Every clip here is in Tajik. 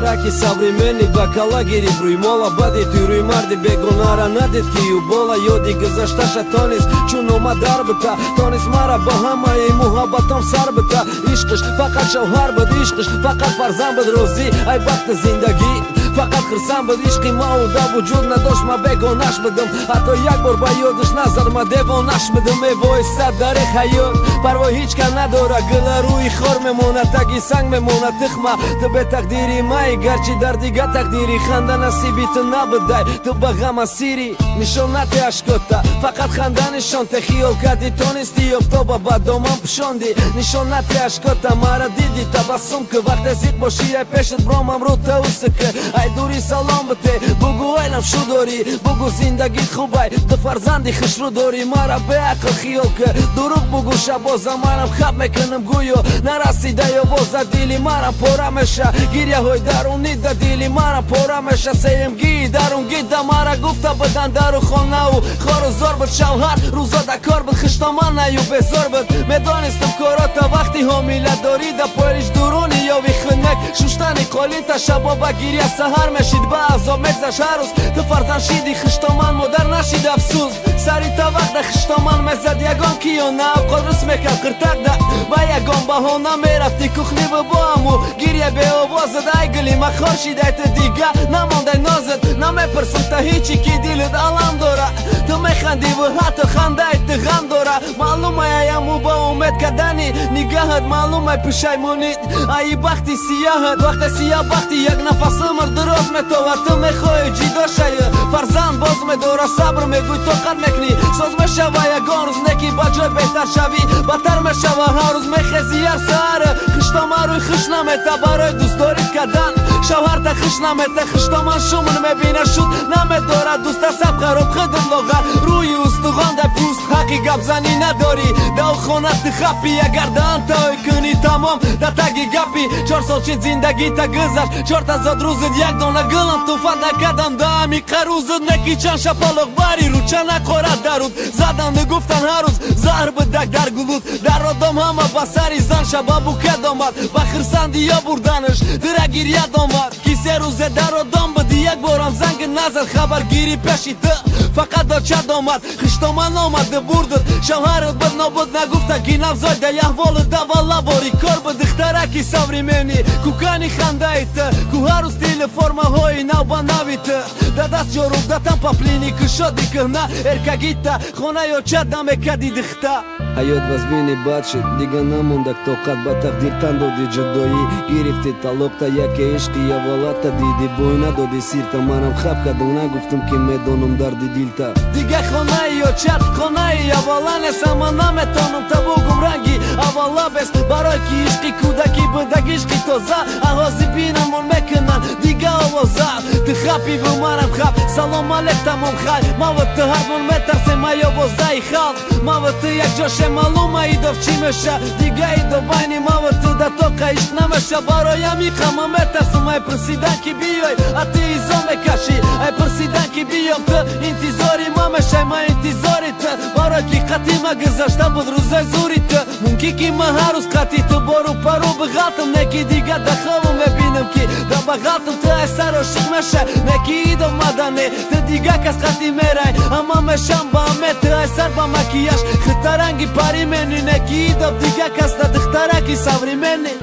Духтараки современный ба кала гирифт рӯймола, баъди туй рӯй марди бегонара надид ки юбола. Ёди гузашташа тонист чун омад дар бита, тонист мара ба ҳамаи муҳаббатом сар бита. Ишқиш фақат шавҳар буд, ишқиш фақат фарзанд буд, розӣ ай бахти зиндагӣ фақат хирсанд буд. Ишқи ма уда вуҷуд надошт, ма бегонаш будам, ҳатто як бор ба ёдаш назар, ма девонаш будам. Мевоистад дари ҳаёт, парво ҳеҷ кас надора, гила рӯи хор мемонад, таги санг мемонад тухма. Ту бетақдири май, гарчи дар дига тақдири, ханда насиби ту набудай, ту ба ғам асирӣ. Нишон нате ашкота, фақат ханда нишон те, хиёл кардӣ тонисти офтоба ба доман пӯшондӣ. Нишон нате ашкота, мара диди табассум ки, вақте зиқ бошӣ ай пешат бромам рӯ таусик. Ай дури салом бите, бугӯ айлам шу дорӣ, бугӯ зиндагит хубай, ту фарзанди хушрӯ дорӣ. Мара беақл хиёл ки, дурӯғ бугӯ шабоза, манам хаб мекунам гӯё нарасида овоза. Дили марам пора меша, гиряҳои дарунӣ да дили марам пора меша. Сеюмгии дарунгида мара гуфта будан дару хонау хору зор буд, шавҳар рӯзо да кор буд, хиштоманаю безор буд. Медонистам корота вақти ҳомиладорӣ, да пориш дуруни ёви хунак, шуштани қолинта шабо ба гиря саҳар мешид, ба азоб мегзашт ҳар рӯз. Ту фарзанд шиди, хиштоман модар нашид, афсӯс. Сари та вақта хиштоман мезад ягон киёна, авқот рус мекард қиртақда, ба ягон баҳона мерафти кухниву бо ҳаму гиря беовозад. Ай гули ма хор шидай, ту дига намондай нозад, намепурсам та ҳечи ки дилат алам дора. Ту механдиву ҳатто хандаи ту ғам дора, маълумай аяму ба умед кардани нигаҳат, маълумай пушаймонит аи бахти сияҳат. Вақте сия бахти як нафас умр дуроз метовад, ту мехоҳӣ ҷидо шавӣ, фарзанд боз медора, сабр мегӯй, тоқат мекунӣ, соз мешава ягон рӯз, неки ба ҷой беҳтар шавӣ, бадтар мешава. Ҳар рӯз мехезӣ ҳар саҳар, хиштома рӯй хуш намета барои дӯстдорӣ кардан, шавҳарта хуш намета, хиштоман шумн мебина, шуд намедорад дӯста саб хароб худат лоғар, рӯи устухон да пӯст, ҳаққи гапзанӣ надорӣ. Дар хона ту хапӣ, агар даҳан той кунӣ, тамом да таги гапӣ. 4 сол шид зиндагита гузашт, чорта зод рӯзит, як дона гулам туфа накардам да амиқа рӯзит. Неки чанд шапалоқ бари рӯ чана қорат даруд заданду гуфтан ҳар рӯз заҳр будак дар гулуд. Дар одом ҳама ба сари зан шабабу кад омад, ба хирсанди ё бурданаш дира гирьяд омад, ки 3 рӯзе дар одом буди, як борам занг назад, хабаргирӣ пеши ту фақат дочад омад. Хиштоман омаду бурдуд, шавҳарат буд нобуд, нагуфта ки навзода яҳволу давалабори кор буд. Духтараки современный, кукани хандаи ту, ку ҳар рӯз телеформаҳои нав ба нави ту, да даст ҷоруб датам паплини кушоди кӯҳна, эркагита хона ё чад намекади дихта. Ҳаёт вазвини бад шид, дига намондак тоқат, ба тақдир тан доди, ҷудоӣ гирифти талоқта, яке ишқи аввалата диди, бой надоди сирта, манам хаб кардам, нагуфтам ки медонам дарди дилта. Дига хонаи ёчат хонаи аввала нест, ама наметонам та бугум ранги аввала бес, барои ки ишқи кӯдакӣ будаг ишқи тоза, аҳози бинамон мекунанд дига овоза. Ту хапиву манам хап, салом алек, тамом хай, маву ту ҳармон метарсем ай овозаи халқ, маву ту якҷоше, маълума идов чӣ меша, дига идов байни маву ту да тоқа ишқ намеша. Бароям иқама метарсам ай пурсидан ки биёй, а ту изо мекашӣ, ай пурсидан ки биём, ту интизори ма мешай, ма интизори ту, барои ки қатъи ма гузашта буд рӯзои зури ту. Мумкин ки ма ҳар рӯз қатъи ту бору пару биғалтам, неки дига да хобам мебинам ки да бағалтам, ту ай сар ошиқ мешай, неки идов мадане, ту дига кас қатъи мерай, ама мешам ба аме, ту ай сар ба макияж хитаранги пари мени, неки идов дига кас да. Духтараки современный,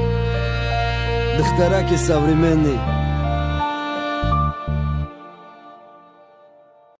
духтараки современный.